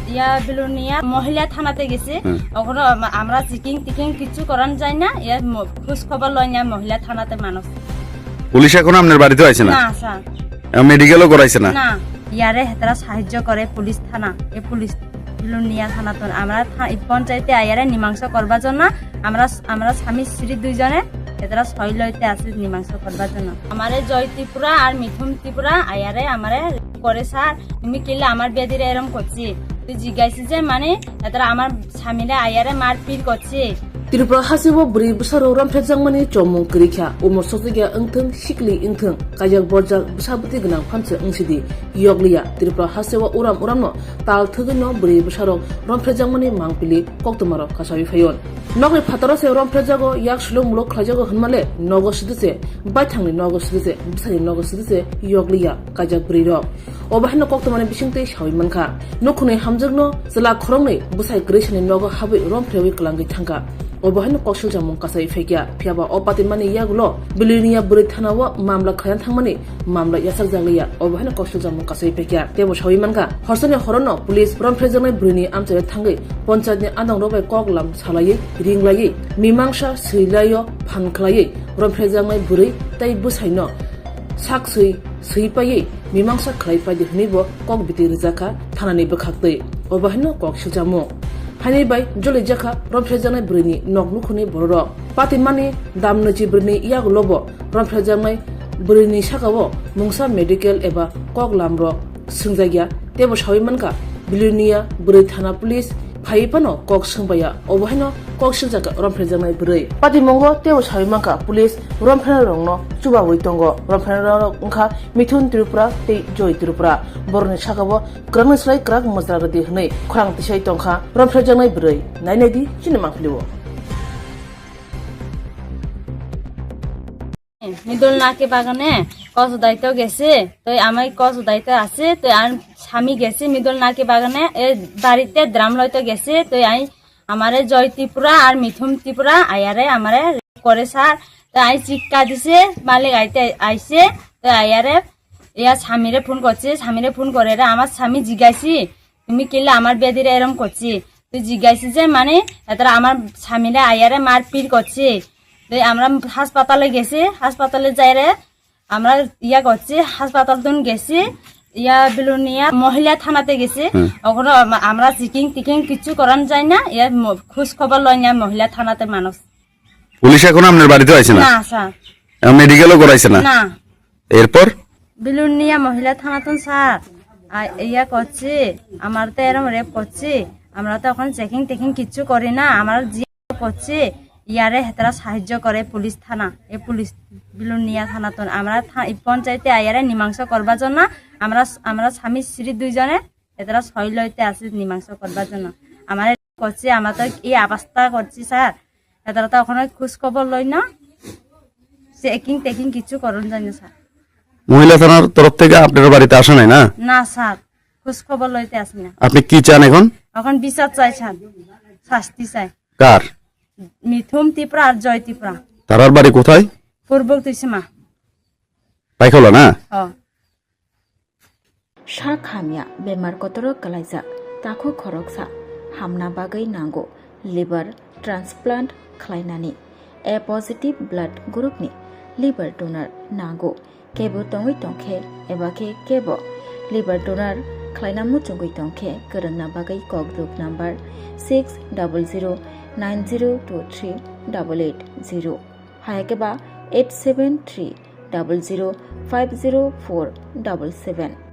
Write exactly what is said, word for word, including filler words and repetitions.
ইয়া বিলুনিয়া মহিলা থানাতে গেছে। হুম। ওখানে আম-, আমরা চেকিং টেকিং কিচ্ছু করানো যায় না। ইয়া ম-, খোঁজ খবর লয় না মহিলা থানাতে মানুষ। পুলিশ এখনো আপনার বাড়িতে আইছে না? না, স্যার। আহ, মেডিকেলও করাইছে না? না। ইয়ারে হেতারা সাহায্য করে পুলিশ থানা। এ পুলিশ বিলুনিয়া থানা তো আমরা থা-, এই পঞ্চায়েতে আয়ারে মীমাংসা করবার জন্য আমরা, আমরা স্বামী স্ত্রী দুইজনে হেতারা ছয় লইতে আছে মীমাংসা করবার জন্য। আমারে জয় ত্রিপুরা আর মিথুন ত্রিপুরা আয়ারে আমারে করে, "স্যার, তুমি কিলে আমার বেদিরে এরম করছি? তুই জিজ্ঞাসি যে মানে এতারা আমার স্বামীরে আয়ারে মারপিট করছে।" Tripura hasteo bwrwi bwsarok romphrejakmani chomung kwrwi kha, umor sokjakya wngthwng, sikli wngthwng, kaijak borjak bwsa bwtwi gwnang phansa wngsidi, yokliya. Tripura hasteo uram uramno tal thwgwino bwrwi bwsarok romphrejakmani mangpili koktwmarok kasawi phaio. Nokni phataro se romphrejago, yak suluk muluk khlaijago hwnmale nogo sidi se, baithangni nogo sidi se, bwsani nogo sidi se yokliya kaijak bwrwirok. Obo haino koktwmani bisingtwi sawi mankha. Nukhunwi hamjakno chwla khoroknwi bwsai kwrwisani nogo habwi romphrewwi kwlangwi thangkha. Obo haino kok silchakmung kasawi phaikha. Phiyaba o patimani yagulo Bilonia bwrwi thanao mamla khlaina thangmani mamla yachakjakliya, obo haino kok silchakmung kasawi phaikha. Teibo sawi mankha, horsani horono police romphraijaknai bwrwini amchaio thangwi ponchayatni andongrok bai kok lam salaiwi, ringlaiwi, mimangsa swilaio phan khlaiwi romphraijaknai bwrwi tei bwsaino sak swi swi paiwi mimangsa khlai paidi hwnwibo kok biti rwjakha thanani bwkhaktwi. Obo haino kok silchakmung. Haini bai jolijakha romphraijaknai bwrwini nok nukhungni bororok. Patimani damnochi bwrwini yagulobo romphraijaknai bwrwini sakao mungsa medical eba kok lamrok swngjakya, teibo sawi mankha, Bilonia bwrwi thana police phaiwi phano kok swngbaia, obo haino kok siljakha romphraijaknai bwrwi. Patimungo teibo sawi mankha, police romphraijakrokno chubawi tongo. Romphraijakrok wngkha Mithun Tripura tei Joy Tripura. Borokni sakao kwrakni slai kwrak mwchra rwdi hwnwi khorang tisai tongkha romphraijaknai bwrwi. Nainai di chini mangpilio. মিদল নাকি বাগানে কস দাইতো গেছে, তো আমি কস দাইতো আছে, তো আর স্বামী গেছে মিদল নাকি বাগানে, এ বাড়িতে ড্রাম লইতো গেছে, তো আমি আমারে জয় ত্রিপুরা আর মিথুন ত্রিপুরা আয়ারে আমারে করে স্যার, তো আমি চিক্কা দিছে, মালিক আইতে আইছে, তো আয়ারে ইয়া স্বামীরে ফোন করছে, স্বামীরে ফোন করে রে আমার স্বামী জিজ্ঞাসি, "তুমি কিলা আমার বেদিরে এরম করছি?" তুই জিজ্ঞাসি যে মানে এতারা আমার স্বামীরে আয়ারে মারপিট করছে। তো আমরা হাসপাতালে গেছি, হাসপাতালে যাইরে আমরা ইয়া করছি, হাসপাতাল তুন গেছি, ইয়া বিলুনিয়া মহিলা থানাতে গেছি। হুম। ওখানে আম-, আমরা চেকিং টেকিং কিচ্ছু করানো যায় না, ইয়া ম-, খোঁজ খবর লয় না মহিলা থানাতে মানুষ। পুলিশ এখনো আপনার বাড়িতে আইছে না? না, স্যার। আহ, মেডিকেলও করাইছে না? না। এরপর? বিলুনিয়া মহিলা থানাতন স্যার, আ, ইয়া করছি, আমার তো এরম রেপ করছি, আমরা তো এখন চেকিং টেকিং কিচ্ছু করি না, আমরা যে করছি, ইয়ারে হেতারা সাহায্য করে পুলিশ থানা, এ পুলিশ বিলুনিয়া থানাতন, আমরা থা-, এই পঞ্চায়েতে আয়ারে মীমাংসা করবার জন্য আমরা, আমরা স্বামী স্ত্রী দুইজনে এতারা ছয় লইতে আছে মীমাংসা করবার জন্য। আমার করছি, আমরা তো এই অবস্থা করছি স্যার, এতারা তো ওখানে খোঁজ খবর লই না, চেকিং টেকিং কিছু করুন যায় না স্যার। মহিলা থানার তরফ থেকে আপনার বাড়িতে আসা নাই না? না স্যার, খোঁজ খবর লইতে আসি না। আপনি কি চান এখন? এখন বিচার চাই স্যার, শাস্তি চাই। কার? মিথুন ত্রিপুরা আর জয় ত্রিপুরা। তারার বাড়ি কোথায়? পূর্ব তুইসীমা। পাইখলা না? ও। Sak hamya bemar kotorok kwlaijak takhuk khoroksa hamna bagwi nango liver transplant khlainani. A positive blood group ni liver donor nango. Kebo tongwi tongkhe eba khe kebo liver donor khlaina muchungwi tongkhe kwrwngna bagwi kok group number six double zero nine zero two three double eight zero. Hayakhe ba eight seven three double zero five zero four double seven.